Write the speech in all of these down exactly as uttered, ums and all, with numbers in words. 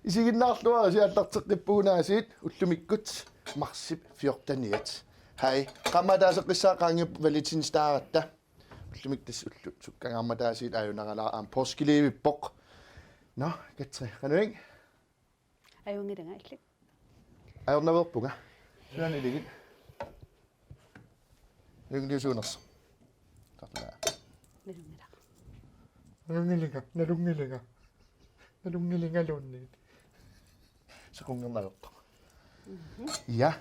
Isiginnaarluarisi aallarteqqippugut aasiit ullumikkut marsip fjorteniat. Hej. Qaammat ataaseqqissaaq qaangiupput valentinsdagigatta. Ullumikkut tassa ullut sukkangaarmata aasiit aajunaraluarpoq aamma påskeliivippoq. Nå, Katri, qanoq? Ajunngilanga illit. Ajornaveerpunga. Sunaana iligit? Nalunngiliusuunersoq. Tartula. Nalunngilaq. Nalunngilinga, nalunngilinga. Nalunngilingaluunniit. Sequnngernaveerpoq. Mhm. Ja.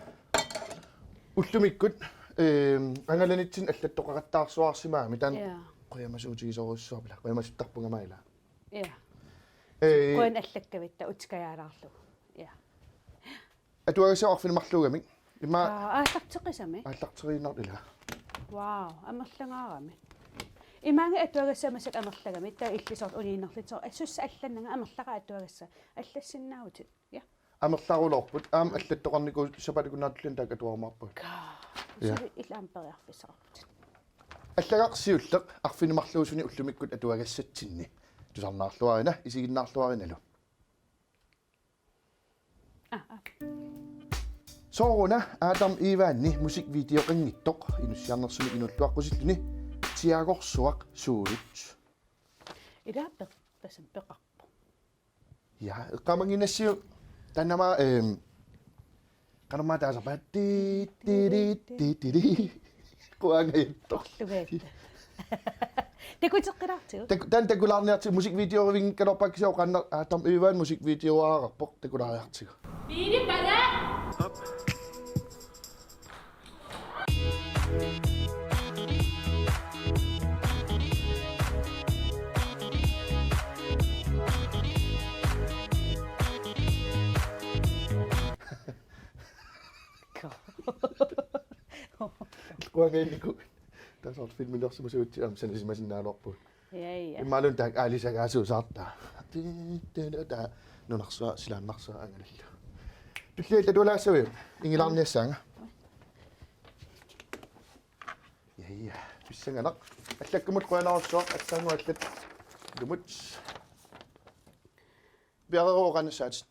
Ullumikkut, ehm, angalanitsinni allattoqaqattaarsuarsimagamik taanna. Ja. Qujamasuutigisorujussuarput ilaa. Qujamasuttarpunga aamma ilaa. Ja. Ee, qujanaq allakkavitta utikajaalaarlugu. Ja. Atuagassat arfineq-marluugamik. Ima. Aa, aallarteqqisami? Aallarteriinnartut ilaa. Wow, amerlangaarami. Imaanngilaq atuagassat massakkut amerlagamik, taava illit soorlu uniinnerlutit soorlu. Assussa allannanga amerlaqaat atuagassat. Allassinnaavutit. Ja. Amerlaruloorput. Aamma allattoqarnikuuvoq sapaatip akunnerata tulliani taakku atuarumaarpagut. Kaa. Ja. Suli illit aamma periarfissaqarputit. Allagaq siulleq arfineq-marluusuni ullumikkut atuagassatsinni. Tusarnaarluarina, isiginnaarluarinalu. Ah, ah. Sooruna Adam Ivanni musikvideoqanngitsoq inussiarnersumik inuulluaqqusilluni Tiagorsuaq suulut. Ilaa per-, tassami peqarpoq. Ja, eqqaamannginnassiuk taanna aamma, ehm, qanormaa taasarpaat? Ti, ti, ti, ti, ti, ti. Quangaittoq. Orlugaat. Takuteqqilaartigu. Tak-, taanna takulaarniartigu musikvideorivinngikkaluarpara kisianni oqaannaq Adam Ivan musikvideoararpoq takulaariartigu. Piili pala! Quangainniku. Taava soorlu filmilersimasugutsigit aamma sanasimasinnaalerpugut. Ja, ja. Imaluunniit taakku aalisagaasuusaartaa. Ti, ti, ti, taava nunarsuaq, silaannarsuaq angalallu. Tulliani atualaassaviuk? Ingilaarniassaanga. Ja, ja. Pissanganaq. Allakkumut qujanarsuaq, allaannguaq allat. Lumut. Piareeruvoq qanoq saatit.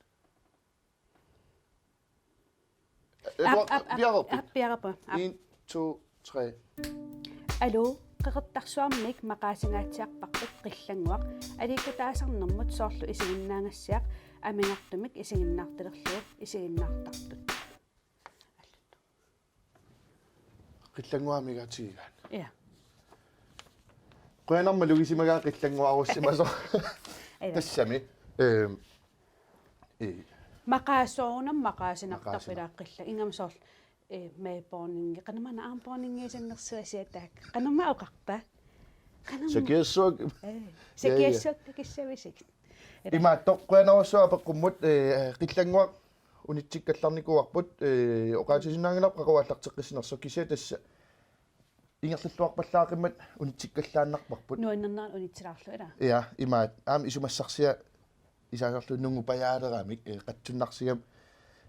Aap, aap, aap, piareerpit? Aap, piareerpunga. Aap. En, to, tre. Aluu, Qeqertarsuarmik maqaasingaatsiarparput Qillannguaq. Aliikkutaasarnermut soorlu isiginnaagassiaq, amigartumik isiginnaartalerlugu isiginnaartartut. Qillannguaq amigaatigigaat. Ja. Qujanarmi malugisimagaa Qillannguarussimasoq. Ja. Tassami. Ehm, ee. Maqaasiornam maqaasinartarput. Maqaasinar-. Ilaa Qillanguaq. Ingammik soorlu, ee, maverbåndingi-, qanormaanna armbåndingisannersuaq aasiit taakku. Qanormaanna oqarpa? Qanorma-. Sakiassuaq. Ee, ja, ja. Sakiassuaq takissavisik. Ilaa. Imaattoq qujanarsuaq apeqqummut, ee, Qillannguaq unitsikkallarnikuuarput, ee, oqaatigisinnaanngilarput qaqugu aallarteqqissinersoq kisianni tassa ingerlalluarpallaaqimmat unitsikkallaannarparput. Nuannernerani unitsilaarlugu, ilaa? Ja, imaat. Aamma isumassarsiaq isaagarlu nungupajaaleramik, ee, qatsunnarsigamik.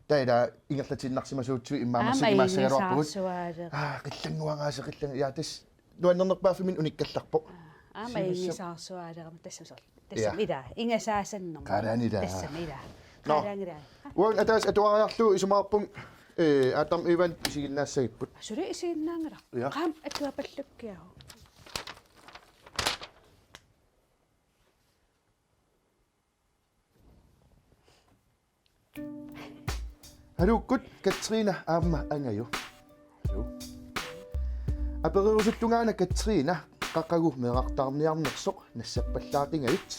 Taava ilaa ingerlatiinnarsimasuutsigu immaqa aamma massakkut imaassagaluarpugut. Ingisaarsuaaleq. Aa, Qillannguaq aasiit Qillanguaq. Ja, tassa nuannernerpaaffimminni unikkallarpoq. Aa, aamma siunassap- ingisaarsuaaleramik tassami soorlu. Tassami. Ja. Ilaa, ingasaasannermut. Qaalaanilaa. Tassami ilaa. Nå. Qaalaanilaa. Uanga ataaseq atuariarlugu isumaqarpunga, ee, Adam Ivan isiginnaassagipput. Suli isiginnaanngilaq. Ja. Qaammat atuapallakkiaruk. Haluukkut Katrine aamma Angaju. Haluu. Apereerusullugu una Katrine, qaqugu meerartaarniarnersoq nassappallaaqigavit?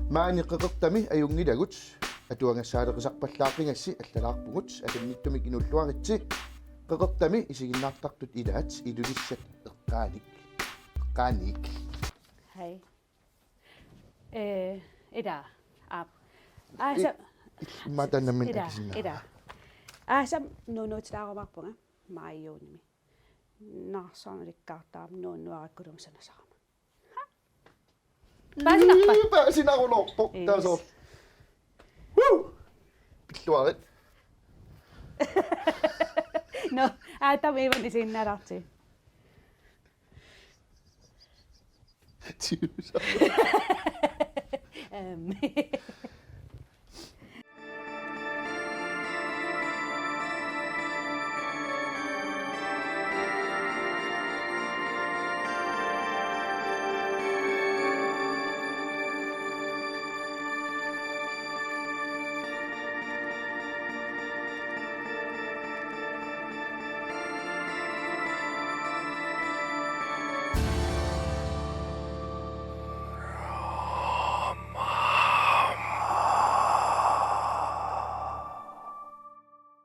Maani Qeqertami ajunngilagut, atuagassaaleqisarpallaaqqigassi allalaarpugut, akanniittumik inuulluaritsi. Qeqertami isiginnaartartut ilaat, Ilulissat eqqaanik. Eqqaanik. Hej. Ee, ilaa. Aap. Aasaq. I-, i-, matannamin ilaa, akisinnaa. Ilaa. Aasaq nuunuutilaarumaarpunga maajimi. Naarsuarnik ulikkaartarama nuunnuarakkuluunniit sanasarama. Paasinarpa? Ii, paasinaruloorpoq. Yes. Taava soorlu. Woo! Pilluarit. Nå, Adam Ivan isiginnaalaartigu. Tiusa. Øhm.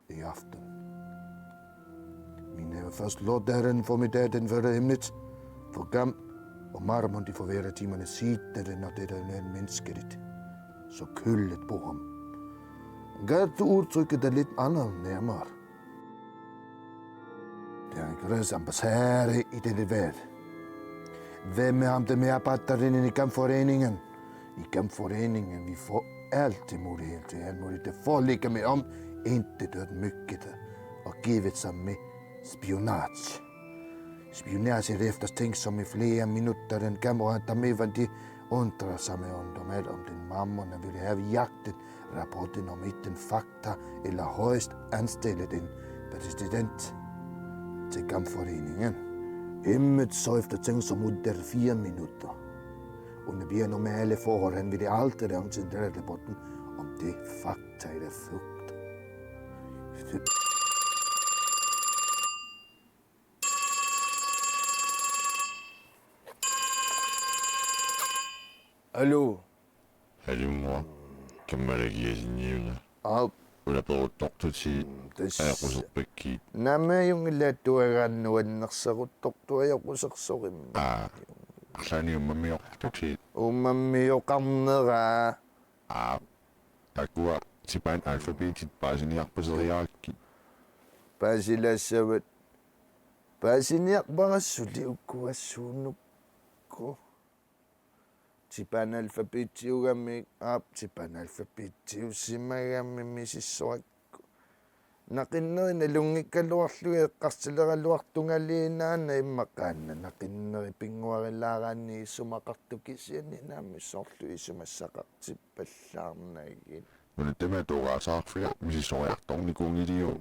I aften. Mine var først låst døren for mit død den første hemmelighed. For Gam og Marmon, de forvirrer timerne siden, når det er en menneskeligt. Så kølet på ham. Gad du udtrykke det lidt andet nærmere? Det er en grusom basare i dette vejr. Hvem er ham, der medarbejder inde i Gamforeningen? I Gamforeningen, vi får altid mulighed til alt muligt. Det foreligger med om intet at mygge og give sig med spionage. Spionage er eftertænksom i flere minutter, den kammerat, der med, de undrer sig med om, om den Marmon ville have jagtet rapporten om et den fakta eller højst anstillet en præsident til Gamforeningen. Emnet så eftertænksom ud der fire minutter. Under mere normale forhold, han ville aldrig have centreret rapporten om det fakta eller flugt. Aluu. Aluu, mor. Kammalakkiasinniuna. Aap. Ulaperuttortutit. Tassa. Ajoquserpakkit. Naamik, ajunngilaq, atuagaannut annerseruttortoq ajoqusersorimmat. Aa. Arlaannik uummammioqartutit. Uummammioqarnera. Aa. Taakkua Tipan alfabetit paasiniarpaseriarakkit. Paasilaassavat. Paasiniarpara suli ukua suunukku. Tipan alfabetiugami, aap, Tipan alfabetiusimagami misissorakku. Naqinneri nalunngikkaluarlugit eqqarsileraluartungaliinaana immaqa aana naqinneri pinnguarilaaraanni isumaqartoq, kisianni naamik soorlu isumassaqartippallaarnagit. Una tamaat tuugaasaqarfiga misissoriartornikuunngiliuk?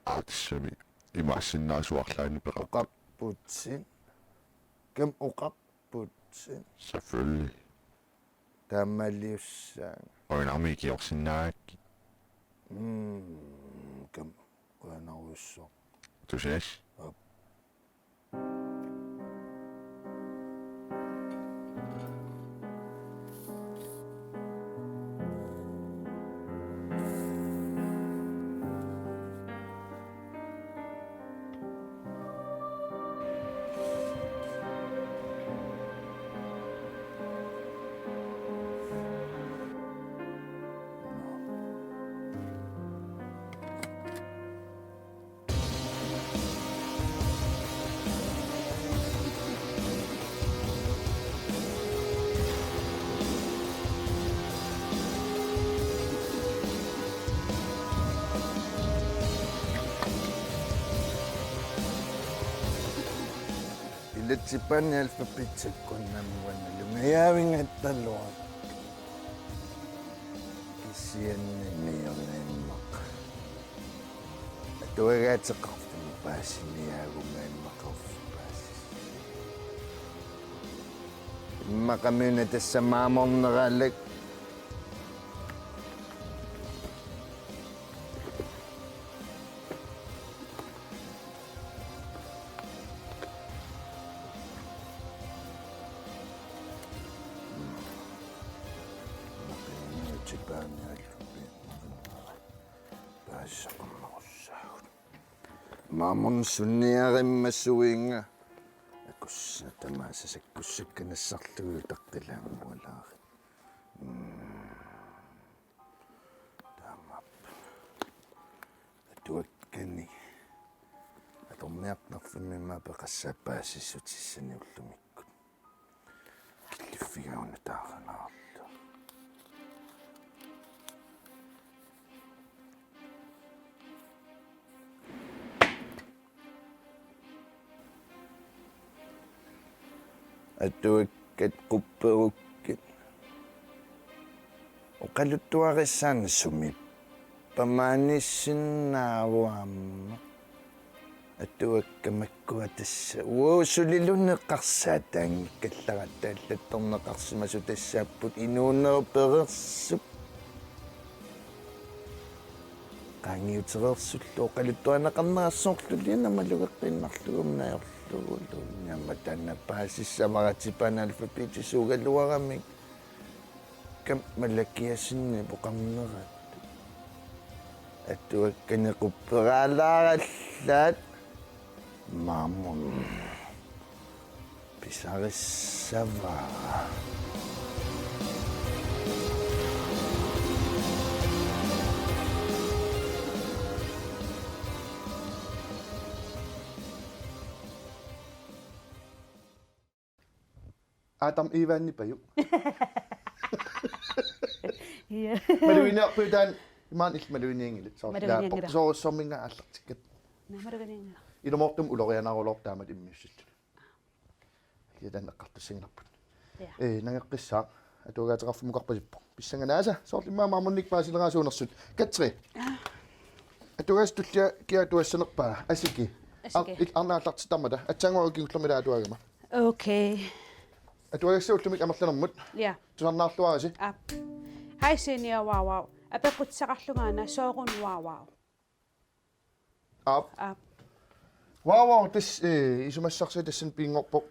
Aa, tassami imaassinnaavoq arlaannik peqarpoq. Oqarputit. Kam oqarputit? Selvfølgelig. Taamaaliussaanga. Qujanarmi ikiorsinnaagakkit. Mm, kam qujanarujussuaq. Tusass. Aap. Ilaatigut Tipan alfabetikkut nammineq nalungajaavingattaluarpoq. Kisianni miuna immaqa atuagaateqarfimmi paasiniaaguma immaqa uffa paasissaaq. Immaqa miuna tassa maamorneraalak. Tipan alfabet. Paasisaqarnerussaagut. Maamorneq sunniarimmasuinga. Akussat tamaasa sakkussakka nassarlugit utaqqilaanngualaarit. Mm. Taamaappoq. Atuakkani atorniartarfimmi immaqa peqassaaq paasissutissani ullumikkut. Killiffigaanni taaranaarlu. Atuakkat qupperukkit. Oqaluttuarissaanut sumippa maaniissinnaavugut aamma. Atuakka makkua tassa. Uagut suliluunniit eqqarsaataanngikkallarput, allattorneqarsimasut tassaapput inuunerup pereersup. Qaangiutereersullu oqaluttuaneqarnerat soorlu liana malugeqqiinnarlugu najorlugulu. Aamma taanna paasissavara tipaa analfabetisuugaluaramik. Kam malakiasinni poqarnerat. Atuakkani qupperaalaarallaat. Maammun. Pisarissavara. Adam Ivanni paju. Ja. Maluginiarputit taanna imaanngilaq maluginianngilat. Soorlu Maluginianngilat. Soorlu soorminga aallartikkat. Naa maluginianngilat. Ilumoortumik ulorianarulortaammat immiussilluni. Ja taanna eqqartussanngilarput. Ja. Ee, nangeqqissaaq atuagaateqarfimmukarpasippoq. Pissanganaasa, soorlu immaqa maammunnik paasileraat suunersut. Katri. Aa. Atuagaasa tullia kia atuassanerpaa, Asiki. Asiki. Ar-, ik-, arnaq aallartittarmata. Aatsaannguaq kingullermi ila atuagama. Okay. Atuagassat ullumi amerlanermut. Ja. Tusarnaarluarisi. Aap. Hej Senior Wow Wow. Apeqqutissaqarlunga aana sooruna Wow Wow. Aap. Aap. Wow Wow, tassa, eh, isumassarsiaq tassani piinngorpoq.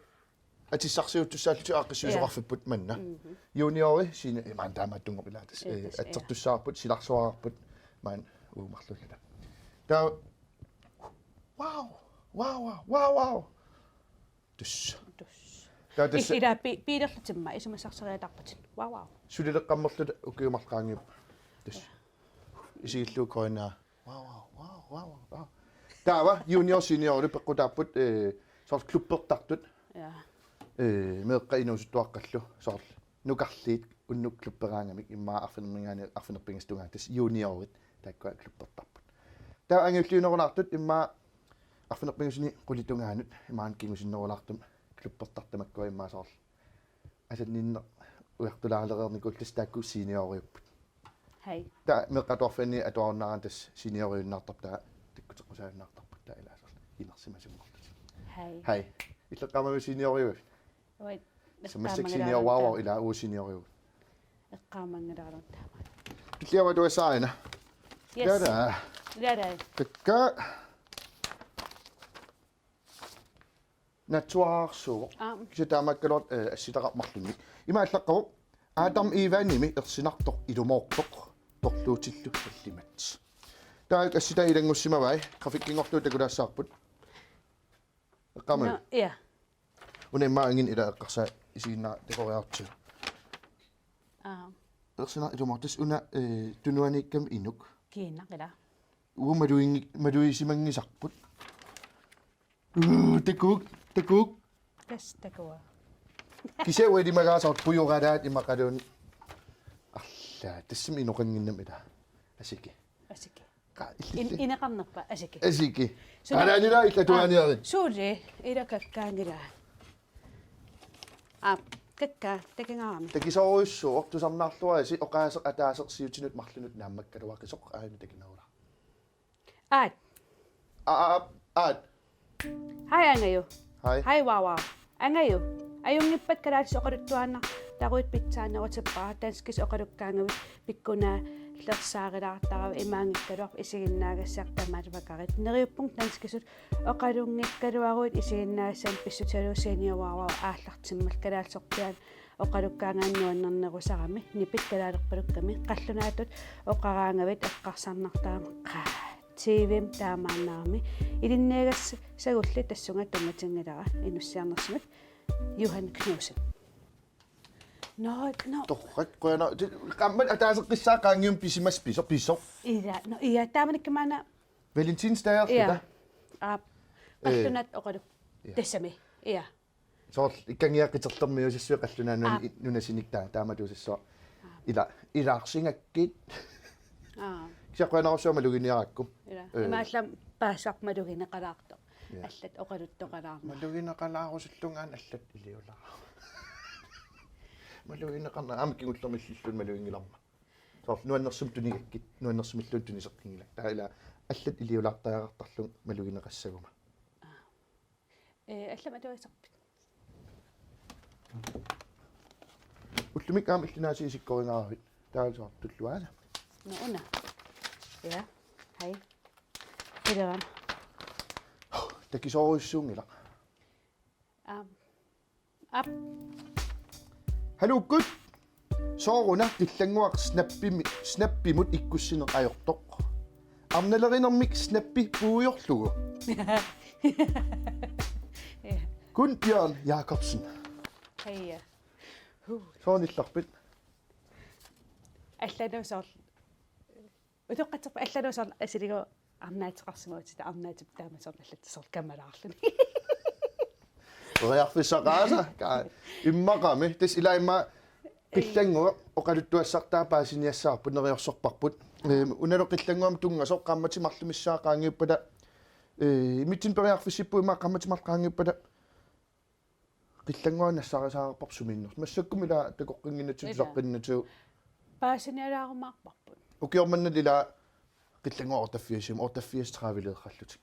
Atissarsiuttussaallutik aaqqissuisoqarfipput manna. Mhm. Juniori, seniori, eh, maani taamaattunngorpoq ila tassa. Eh, eh, tassa, ja. Atsertussaarput, silarsuararput, maani uagut marluulluta. Taava, wow, wow, wow, wow, wow. Tassa. Tassa. Taava tassa. I-, ila pi-, piilerlutimma isumassarseriataarputit. Wow, wow. Sulileqqammerluta ukiut marluk qaangiuppata. Tassa. Ja. Isigillugu koinaa. Wow, wow, wow, wow, wow. Taava junior seniorilu peqqutaapput, eh, soorlu klubbertartut. Ja. Eh, meeqqat inuusuttuaqqallu. Soorlu nukarliit unnuk klubberaangamik immaqa arfinerminngaanniit arfineq-pingasut tungaanut tassa juniorit taakkua klubbertarput. Taava angajulliunerulaartut immaqa arfineq-pingasunik qulit tungaanut imaanngilaq kingusinnerulaartumik klubbertartut tamakkua immaqa soorlu asanninneq ujartulaalereernikuullutik tassa taakku senioriupput. Hej. Taava meeqqat atuarfianni atuarunnaarani tassa senioriunnaartarput taava takkuteqqusaajunnaartarput taava ilaa soorlu inersimasunngorlutik. Hej. Hej. Illeqqaamavit senioriuvit? Uai, sammassik senior, wow, wow, eqqaamanngilaarluta. Ilaa uagut senioriuvugut. Eqqaamanngilaarluta taamaat. Tulliavut atugassaarina. Yes. Ilaa. Ilaa. Kakka. Naatsuararsuuvoq. Aap. Kisianni taamaakkaluartoq, eh, assitaqarpoq marlunnik. Ima allaqqavoq. Adam Ivanimi ersinartoq ilumoortoq. Torluutillu tallimat. Taava assitaat ilanngussimavai. Grafikkinngorlugu takulaassavarput. Eqqaamavit? Nå, ja. Una immaqa angin ila eqqarsaat isiginnaartariaqartigu. Aap. Ersinartoq ilumoortoq tassa una, eh, tunuaniikkami inuk. Kiinnaq ila. Uagut maluginngik-, malugisimanngisarput. Uu, takuuk, takuuk. Tassa takuuk. Kisianni ualimagaasarput pujoralaat imaqaluunniit. Arlaa, tassami inoqannginnami ila. Asiki. Asiki. Qa-, in-, illilli. Ineqarnerpa, Asiki. Asiki. Suna-, qalaanila ila atuaaniari. Aa, suuli, ila kakkaanila. Aa, kakkaak, takigaarami. Takisoorujussuuvoq tusarnaarluarisi oqaaseq ataaseq siutinut marlunut naammakkaluaqisoq aajuna takinerulaaq. Aat. Aa, aa, aat. Hej, Angaju. Hej. Hej, Wow Wow. Angaju. Ajunngippat kalaallisut oqaluttuaannartaruit pitsaanerutippara danskisut oqalukkaangavit pikkunaallersaarilaartaravit imaanngikkaluarpoq isiginnaagassaq tamaat vakarit. Neriuppunga danskisut oqalunngikkaluaruit isiginnaagassani pissutigalugu Senior Wow Wow aallartimmallu kalaallisorpiaani oqalukkaangaanut nuannernerusarami, nipit kalaalerpalukkami, qallunaatut oqaraangavit eqqarsarnartarami, qaa, T V-mi taamaannarami, ilinniagassagulli tassunga tunngatinngilanga inussiarnersumik, Johan Knudsen. Nå, nå. Torrak, qujanaq. Ti-, qaammat ataaseq qissaa qaangiummik pisimas piso-, pisoq. Ila, nå, ja, taamanikkut maanna. Valentinsdag, ja. Aap. Ee. Qallunaatut oqalu-. Ja. Tassami. Ja. Soorlu ikkangia qiterlermiuussassuit qallunaat nuna-, aap, i-, nunasinik taa-, taamatuussassuaq. Aap. Ila, ilaarsingakkit. Aap. Kisianni qujanarsuaq maluginiarakku. Ila. Ee. Imaallaat paasisarput malugineqalaartoq. Ja. Allat oqaluttoqalaarneq. Malugineqalaarusullunga aana allat iliulaarput. Malugineqarneq aamma kingullermi illilluunniit maluginngilarma. Soorlu nuannersumik tunigakkit, nuannersumilluunniit tuniseqqinngilakkit. Taava ila allat iliulaartariaqartarlugit malugineqassaguma. Ee, allamik atuisarpit? Ullumi aamma illit aasiit isikkorigaavit. Taava soorlu tulluaana. Nå, una. Ja. Hej. Pileran. Takisoorujussuunngilaq. Aap. Aap. Haluukkut. Sooruna Qillannguaq Snappimi-, Snappimut ikkussineq ajortoq. Arnalerinermik Snappi puiorlugu. Ja. Kun Bjørn Jakobsen. Hej. Huh. Soorunallarpit? Allanut soorlu. Utoqqatserput allanut soorlu asiligu arnaateqarsimagutsigit, arnaatip taama soorlu allatut soorlu kamalaarluni. Periarfissaqaasa, ka-, immaqami. Tassa ila immaqa Qillannguaq oqaluttuassartaa paasiniassavarput, neriorsorparput. Ee, unalu Qillannguamut tunngasoq qaammatit marluk missaat qaangiuppata, ee, immitsinnut periarfissipput immaqa qaammatit marluk qaangiuppata Qillannguaq nassaarisaarparput sumiinnersoq. Massakkut ila takoqqinnginnatsigu, ila, tulaqqinnatigu. Paasinialaarumaarparput. Ukioq manna ila Qillannguaq otteogfirsimi, otteogfirs trediveqarlutik.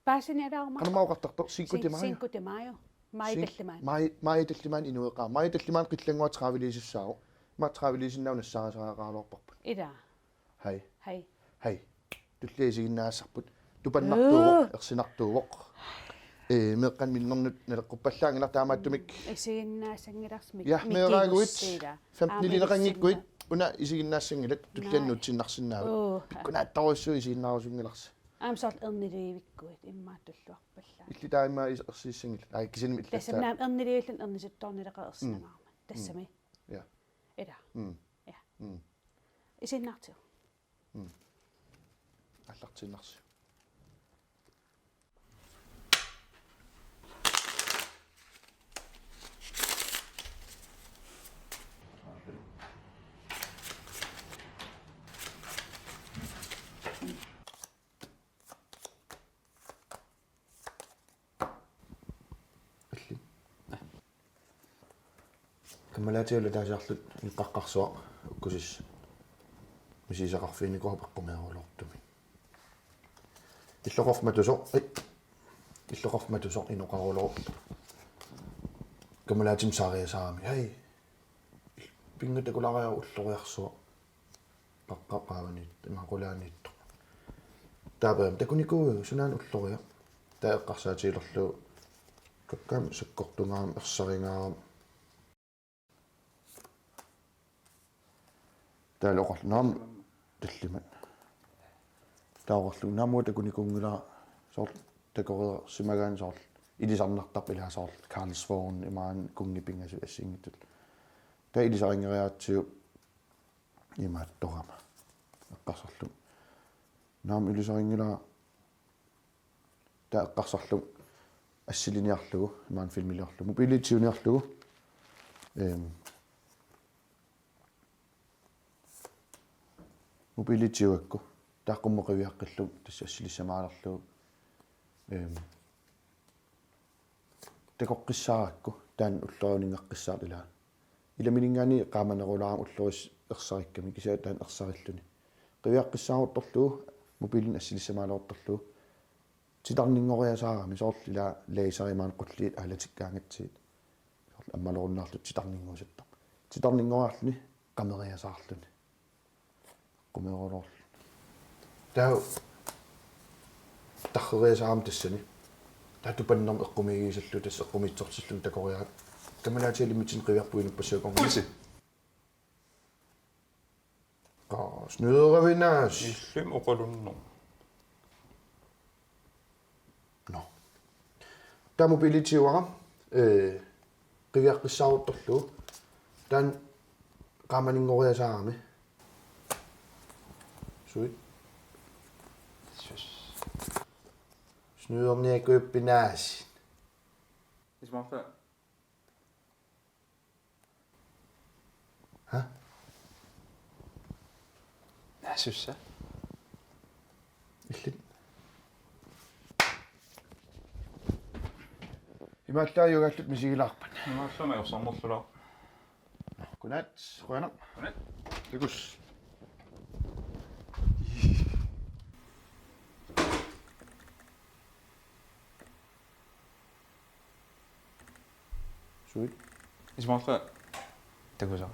Paasinialaarumaarparput. Qanormaa oqartartoq, Cinco de Cin-, Mayo? Cinco de Mayo. Maj Cin-, tallimaat. Maj, Maj tallimaat inueqaa. Maj tallimaat Qillannguaq trediveqarlutik. Immaqa trediveqarlutik nassaarisaaraq-, nassaarisaaraqaraluarparput. Ila. Hej. Hej. Hej. Tulliani isiginnaassarput. Tupannartuuvoq, uu, ersinartuuvoq. Ee, meeqqat minnernut naleqquppallaanngilaq taamaattumik. Isiginnaasanngilarsi mik-, ja, mikinngussila. Meeraaguit femten-ilineqanngikkuit una isiginnaassanngilat, tulliani nuutsiinnarsinnaavat. Uu. Pikkunaattorujussuit isiginnaarusunngilarsi. Aamma soorlu ernilivikkuit immaqa tulluarpallaat. Illit taama is-, ersiissanngillat. Ai, kisianni illit tassami taava naamik ernilivillutik ernisuttoornileqaat ersinangaarmat. Mm. Tassami. Ja. Ila. Mm. Ja. Mm. Isiginnaartigu. Mm. Aallartiinnarsiuk. Alli. Kammalaatigut taasiarluta eqqaqqarsuaq ukkusissat misigisaqarfiginikuuarput eqqumeeruloortumik. Illoqarfik matusoq, ai. Illoqarfik matusoq inoqarulooq. Kammalaatima saariasaarami. Hej. Pingaartikulaariaruk ulloriarsuaq. Qaqqap qaavaniit, imaat qulaaniittoq. Taava takunikuuiuk sunaana ulloriaq. Taava eqqarsaatigilerlugu kakkaak sakkortungaarami, ersaringaarami. Taava oqarlunga aamma tallimat. Taava oqarlunga aamma takunikuunngilara soorlu takoreersimagaanni soorlu ilisarnartarpoq ilaa soorlu Karlsvogn imaluunniit kunngit pingasut assigiinngitsut. Taava ilisarinngeriaratsigu imaattorama. Eqqarsarlunga. Naamik ilisarinngilara taava eqqarsarlunga assiliniarlugu, imaluunniit filmiliorlugu, mobiilitiuniarlugu. Ehm. Mobiilitiugakku. Taava qummut qiviaqqillunga tassa assilissamaalerlugu. Ehm. Takoqqissaarakku taanna ulloriaq uninngaqqissaartoq ilaa. Ilamininngaanniit qaamanerulaarami ulloriaq ersarikkami kisianni taanna ersarilluni. Qiviaqqissaaruttorlugu mobiilini assilissamaaleruttorlugu. Titarninngoriasaarami soorlu ilaa laserimik qulliit aalatikkaangatsigit. Soorlu ammalorunnaarlutik titarninnguusartarput. Titarninngoriarluni qameriasaarluni. Eqqumeeruloorluni. Taava tarreriasaarami tassani. Taava tupannermik eqqumiigisallugu tassa eqqumiitsortilluni takoriaat. Kammalaatialimmitsin qiviarput inuppassuit akornasi. Qaa, snyderavinaas. Illimmi oqalunneq. Nå. Taava mobiilitiuara, ee, qiviaqqissaaruttorlugu. Taanna qaamaninngoriasaarami. Suit. Sus. Snyderniakujuppinnaasit. Ismail. Ha? Naasussa. Illit. Imaallaat ajugaalluta misigilaarpat. Imaallaat ajorsarnerlulaaq. Godnat, qujanaq. Godnat. Takuss. Isumaqarpunga takusara.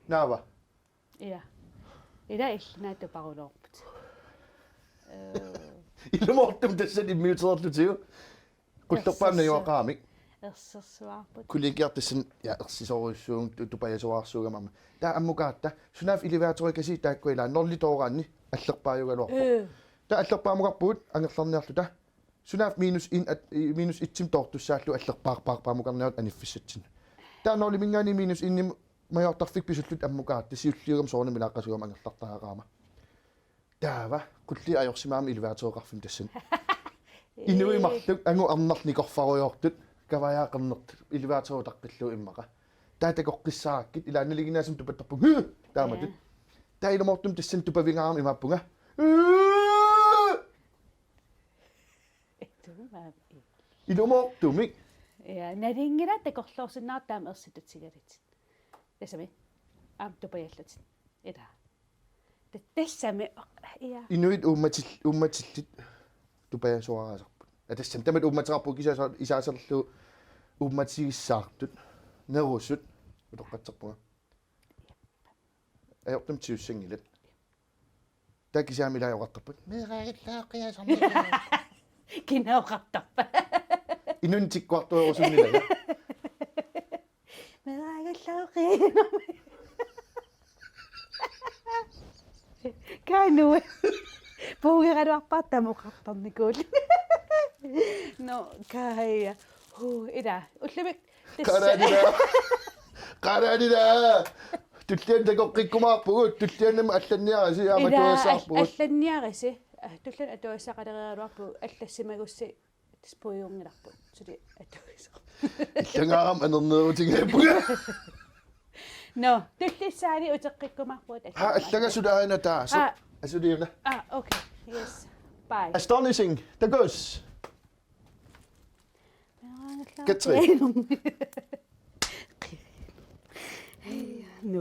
Naava. Ja. Ila illit tuparuloorput. Øh, Ilumoortumik tassani immiutereerlutigu. Qullerpaamik ersersu-, najugaqaramik. Ersersuarput. Kollegiat tassani, ja, ersisorujussuuvunga, tu-, tupajasuarsuugama aamma. Taava ammukaatta, sunaaffa elevatorikasiit taakku ilaa nulli tooraanni allerpaajugaluarpoq. Øh. Taava allerpaamukarpugut angerlarniarluta. Sunaaffa minus en at-, i-, minus etsimik toortussaallugu allerpaarpaarpaamukarniarluta aniffissatsinnut. Taava nullimiingaanniit minus enimut majuartarfik pisulluta ammukaatta siulliugami soorunami ilaaqqasugami angerlartariaqarama. Taava qulliit ajorsimagamik elevatoreqarfimmi tassani. Inuit marluk angut arnarlutik nikorfarujoortut kavajaat qernertut elevatori utaqqillugu immaqa. Taava takoqqissaarakkit ilaa nalinginnaasumik tupattarpugut. Hy! Taamatut. Ja. Taava ilumoortumik tassani tupavigaarama imaappunga. Hy! Tuumaappi. Ilumoortumik. Ja, nalunngilara takorloorsinnaavarput taama ersitut sigalutit. Tassami. Aamma tupajallutit. Ila. Ta-, tassami. Ja. Inuit uummatil-, uummatillit tupajasuaraasarput. Aa, tassami tamat uummateqarput kiisa-, isaaserlu uummatigissartut. Nerusut. Utoqqatserpunga. Ajortumik tigussanngilat. Taava kisianni ilaa oqartarput. Meeraagallaaqqiasarnikuuvoq. Kina oqartarpa? Inunnik tikkuartuerusunngilanga. Meeraagallaaqqiasarnikuuvoq. Kanui. Puugeraluarpara taama oqartarnikuulluni. Nå, Kaja. Huu, ila. Ullumikkut Tassa. Qaranila. Qaranila. Tulliani takoqqikkumaarpugut, tulliani allanniarisi aamma ila atuagassarpugut. Al-, allanniarisi. Ah, tulliani atuagassaqalereeraluarpugut, allassimagussi tassa puigunngilarput. Suli atuagassaq. Illangaarama anernerutigaapugut. Nå, tullissaani uteqqikkumaarpugut. Ha, allangasut aana taasut. Ah. Asuliuna. Ah, okay. Yes. Bye. Astonishing. Takuss. Katrin. Nå.